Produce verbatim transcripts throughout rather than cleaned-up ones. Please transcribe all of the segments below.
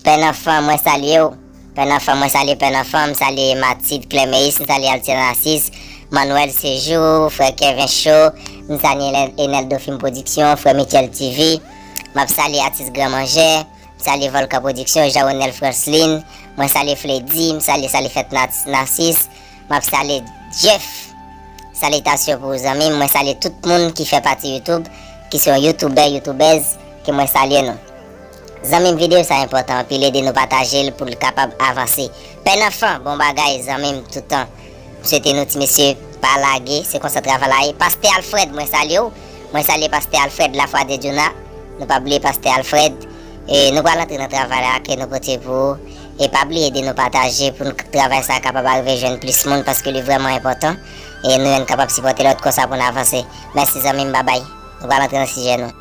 Pè Nanfan, mwen salye w. Pè Nanfan, mwen salye Pè Nanfan, m salye Matilde Cléméis, m salye Altia Narcisse, Manuel Séjour, frè Kevin Cho, m salye Enel, Enel Dauphine Production, frè Michel T V, m ap salye atis Gran Manjè, m salye Volcan Production, Jean Ronel Francelin, mwen salye Fledy, m salye Salifèt Nat-, Narcisse, m ap salye Jeff. Salitasyon pou ou zanmi m, mwen salye tout moun ki fè pati YouTube, ki se yon youtubè, youtubèz, ke mwen salye nou. Zanmi m, videyo sa enpòtan anpil, ede nou pataje l pou l kapab avanse. Pè Nanfan, bon bagay zanmi m toutan. M swete nou ti mesye pa lage, se konsa travay la ye. Pastè Alfred, mwen salye w. Mwen salye Pastè Alfred Lafwa de Djouna. Nou pa bliye Pastè Alfred. E nou pral antre nan travay la ke nou pote pou ou. E pa bliye ede nou pataje pou n-, travay sa kapab arive jwenn plis moun paske li vrèman enpòtan. E nou menm kapab sipòte lòt konsa pou n avanse. Mèsi zanmi m, babay. Nou pral antre nan sijè nou.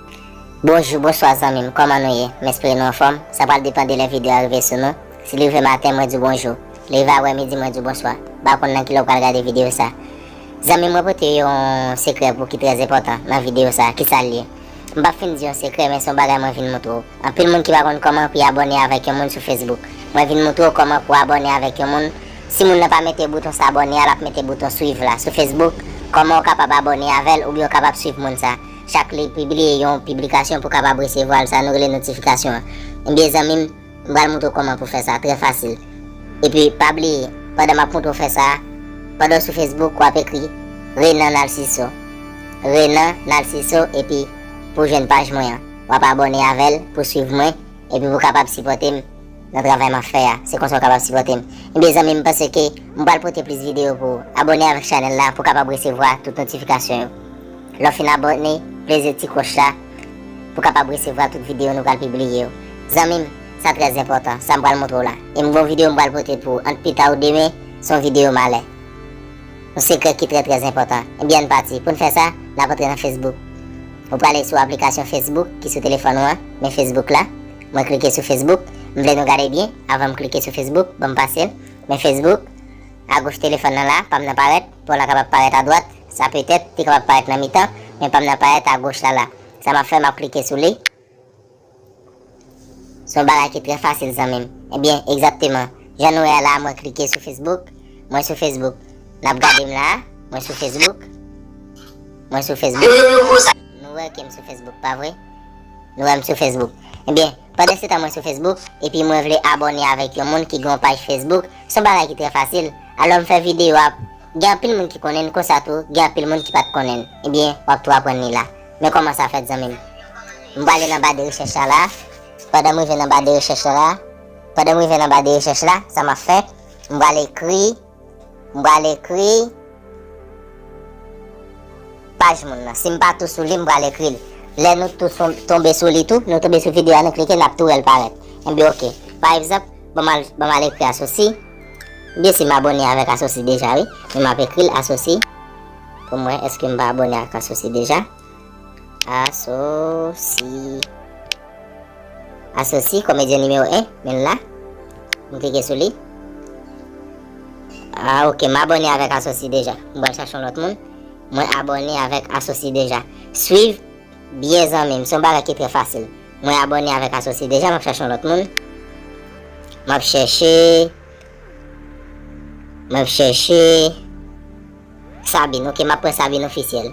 Bonjou, bonswa zanmi m, kòman nou ye? M espere nou anfòm. Sa pral depann de lè videyo a rive sou nou. Si li rive maten, mwen di w bonjou. Li rive aprè midi, mwen di w bonswa. M pa konn nan ki lè w pral gade videyo sa. Zanmi m, mwen pote yon sekrè pou ki trè enpòtan nan videyo sa. Kisa l ye? M p ap fin di yon sekrè, men se yon bagay mwen vin montre w. Anpil moun ki pa konn kòman pou y abòne avèk yon moun sou Facebook. Mwen vin montre w kòman pou w abòne avèk yon moun. Si moun nan pa mete bouton s'abonner a, l ap mete bouton suivre la sou Facebook. Kòman w kapab abòne avè l oubyen w kapab swiv moun sa? Chak li pibliye yon piblikasyon pou w kapab resevwa l, sa nou rele notifikasyon an. Ebyen, zanmi m, m pral montre w kòman pou w fè sa, trè fasil. Epi, pa bliye, pandan m ap montre w fè sa, pandan w sou Facebook, w ap ekri Renan Narciso. Renan Narciso, epi pou w jwenn paj mwen an, w ap abòne avè l, pou w swiv mwen, epi pou w kapab sipòte m nan travay m ap fè a. Se konsa w kapab sipòte m. Ebyen, zanmi m, panse ke m pral pote plis videyo pou ou. Abòne avèk chanèl la pou w kapab resevwa tout notifikasyon yo. Lè w fin abòne, peze ti klòch la pou w kapab resevwa tout videyo nou pral pibliye yo. Zanmi m, sa trè enpòtan, sa m pral montre w la. E m gon videyo m pral pote pou ou ant pita ou demen, se yon videyo malè. Yon sekrè ki trè, trè enpòtan. Ebyen, ann pati. Pou n fè sa, n ap antre nan Facebook. Ou prale sou aplikasyon Facebook ki sou telefòn ou an. Men Facebook la. Mwen klike sou Facebook. M vle nou gade byen. Avan m klike sou Facebook, ban m pase l. Men Facebook. Agoch telefòn nan la, pa m nan parèt. Pa w la kapab parèt adwat. Sa petèt, te kapab parèt nan mitan. Men pa m nan parèt agoch la la. Sa m ap fè, m ap klike sou li. Se yon bagay ki trè fasil, zanmi m. Ebyen, egzakteman. Jan nou wè a la, mwen klike sou Facebook. Mwen sou Facebook. N ap gade m la. Mwen sou Facebook. Mwen sou Facebook. Nou wè ke m sou Facebook, pa vre? Nou wè m sou Facebook. Ebyen, pandan se tan mwen sou Facebook, epi mwen vle abòne avèk yon moun ki gen yon paj Facebook, se yon bagay ki trè fasil. Alò m fè videyo a, gen anpil moun ki konnen l konsa tou, gen anpil moun ki pa t konnen l. Ebyen, w ap tou aprann li la. Men kòman sa fèt, zanmi m. M prale nan ba de rechèch la la. Pandan m rive nan ba de rechèch la la, pandan m rive nan ba de rechèch la, sa m ap fè, m pral ekri, m pral ekri paj moun nan. Si m pa tou sou li, m pral ekri l. Lè nou tou son-, tonbe sou li tou, nou tonbe sou videyo a, nou klike, n ap tou wè l parèt. Ebyen, oke. Pa egzanp, ban m al, ban m al ekri Asosi. Byen si m abòne avèk Asosi deja, wi. Men m ap ekri l Asosi. Pou m wè, èske m pa abòne ak Asosi deja? Asosi. Asosi, komedyen nimewo en, men l la. M klike sou li. Ah, oke, m abòne avèk Asosi deja. M pral chache yon lòt moun. Mwen abòne avèk Asosi deja. Swiv byen zanmi m, se yon bagay ki trè fasil. Mwen abòne avèk Asosi deja, m ap chache yon lòt moun. M ap chèche. M ap chèche. Sabine, oke, m ap pran Sabine Officiel.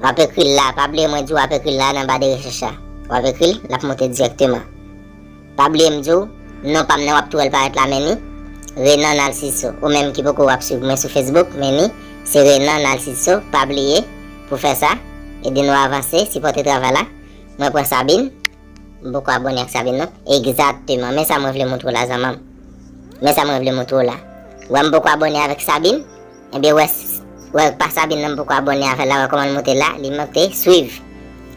W ap ekri l la, pa bliye mwen di w ap ekri l la nan ba de rechèch la. W ap ekri l, l ap monte dirèkteman. Pa bliye m di w, non pa m nan w ap tou wè l parèt la, men ni Renan Narciso. Ou menm ki poko w ap swiv mwen sou Facebook, men ni, se Renan Narciso. Pa bliye pou fè sa, ede nou avanse, sipòte travay la. Mwen pran Sabine. M poko abòne ak Sabine, non? Egzakteman. Men sa mwen vle montre w la, zanmi m. Men sa mwen vle montre w la. Ou wè m poko abòne avèk Sabine? Ebyen, wè, s-, wè pa Sabine nan m poko abòne avè l la, wè kòman l monte la, li monte swiv.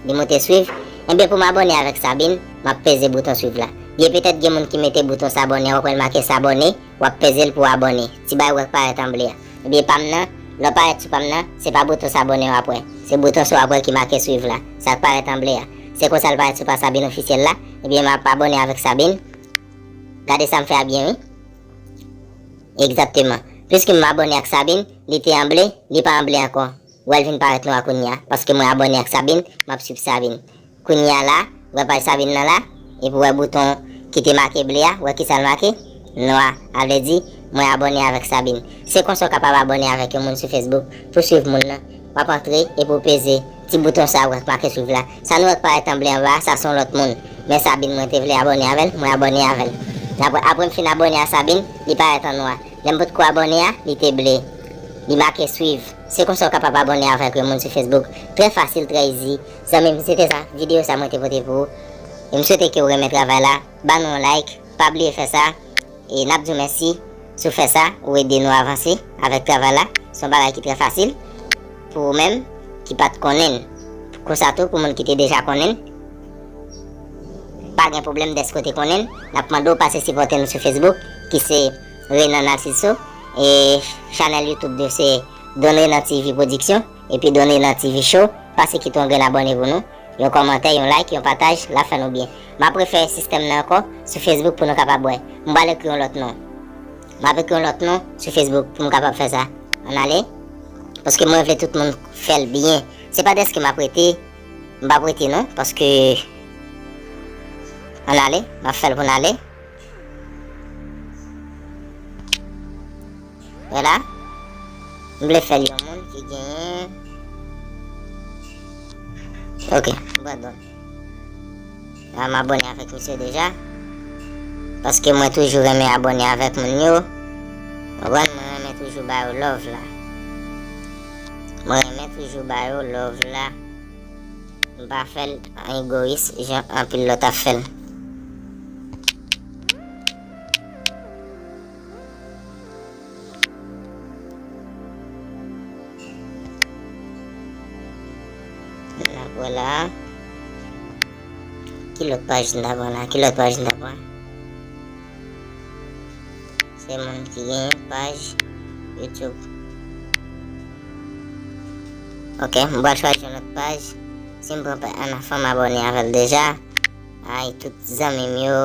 Li monte swiv. Ebyen, pou m abòne avèk Sabine, m ap peze bouton swiv la. Byen petèt gen moun ki mete bouton s'abonner, w ap wè l make s'abonner, w ap peze l pou w abòne. Ti bagay ou wè k parèt an ble a. Ebyen, pa m nan, lè w parèt sou pa m nan, se pa bouton s'abonner w ap wè. Se bouton sa w ap wè ki make swiv la. Sa k parèt an ble a. Se konsa l parèt sou pa Sabine Officiel la. Ebyen, m ap abòne avèk Sabine. Gade sa m fè a byen, wi. Egzakteman. Piske m abòne ak Sabine, li te an ble, li pa an ble ankò. Ou wè l vin parèt nwa kounye a. Paske mwen abòne ak Sabine, m ap swiv Sabine. Kounye a la, ou wè paj Sabine nan la, epi ou wè bouton ki te make ble a, wè kisa l make? Nwa. A vle di, mwen abòne avèk Sabine. Se konsa w kapab abòne avèk yon moun sou Facebook pou swiv moun nan. W ap antre epi w peze ti bouton sa w wè k make swiv la. Sa nou wè k parèt an ble anba a, sa se yon lòt moun. Men Sabine mwen te vle abòne avè l, mwen abòne avè l. Apre, apre m fin abòne a Sabine, li parèt an nwa. Lè m potko abòne a, li te ble. Li make swiv. Se konsa w kapab abòne avèk yon moun sou Facebook. Trè fasil, trè easy. Zanmi m, se te sa, videyo sa mwen te pote pou ou. E m swete ke w renmen travay la. Ba nou yon like, pa bliye fè sa. E n ap di w mèsi si w fè sa, ou ede nou avanse avèk travay la. Se yon bagay ki trè fasil pou ou menm ki pa t konnen l. Konsa tou, pou moun ki te deja konnen l, pa gen pwoblèm dèske w te konnen l. N ap mande w pase sipòte nou sou Facebook, ki se Renan Narciso, e chanèl YouTube yo se Don Renan T V Production, epi Don Renan T V Show. Pase kite yon grenn abòne pou nou. Yon kòmantè, yon like, yon pataj, l ap fè nou byen. M ap refè sistèm nan ankò sou Facebook pou nou kapab wè. M pral ekri yon lòt non. M ap ekri yon lòt non sou Facebook pou m kapab fè sa. Ann ale. Paske mwen vle tout moun fè l byen. Se pa dèske m ap rete, m p ap rete non, paske ann ale, m ap fè l pou n ale. Vwala. M vle fè l yon moun ki genyen. Ok, Brandon. A, m abòne avèk misye deja. Paske mwen toujou renmen abòne avèk moun yo. Konprann? Mwen renmen toujou ba yo love la. Mwen renmen toujou ba yo love la. M pa fè l an egoyis jan anpil lòt ap fè l. N ap wè la. Ki lòt paj n ta pran la? Ki lòt paj n ta pran? Se moun ki gen paj YouTube. Ok, m pral chwazi yon lòt paj. Si m pran pa-, Anafan, m abòne avè l deja. Ay, tout zanmi m yo,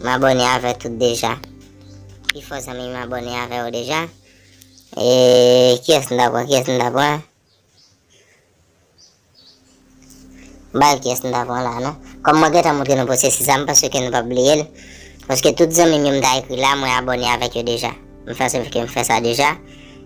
m abòne avè tout deja. Pifò zanmi m abòne avè yo deja. E kiyès m ta pran? Kiyès m ta pran? M pa wè kiyès m ta pran la non. Kòm mwen gentan montre nou pwosesis la, m panse ke nou p ap bliye l. Paske tout zanmi m yo m ta ekri la, mwen abòne avèk yo deja. M fè sèl ke m fè sa deja.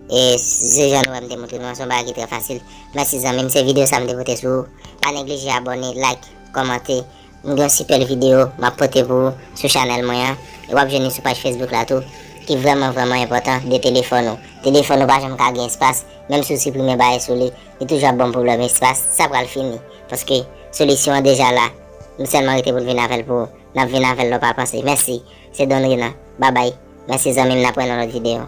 E se jan nou wè m te montre nou an, se yon bagay ki trè fasil. Mèsi zanmi m, se videyo sa m te pote sou ou. Pa neglije abòne, like, kòmante. M gen yon sipè videyo m ap pote pou ou sou chanèl mwen an. E w ap jwenn li sou paj Facebook la tou, ki vrèman, vrèman enpòtan, de telefòn ou. Telefòn ou pa janm ka gen espas, menm si w siprime bagay sou li, li toujou ap ban w pwoblèm espas, sa pral fini. Paske solisyon an deja la. Nou sèlman rete pou n vin avè l pou ou. N ap vin avè l lè w pa panse. Mèsi. Se Don Renan. Babay. Mèsi zanmi m, n ap wè nan lòt videyo.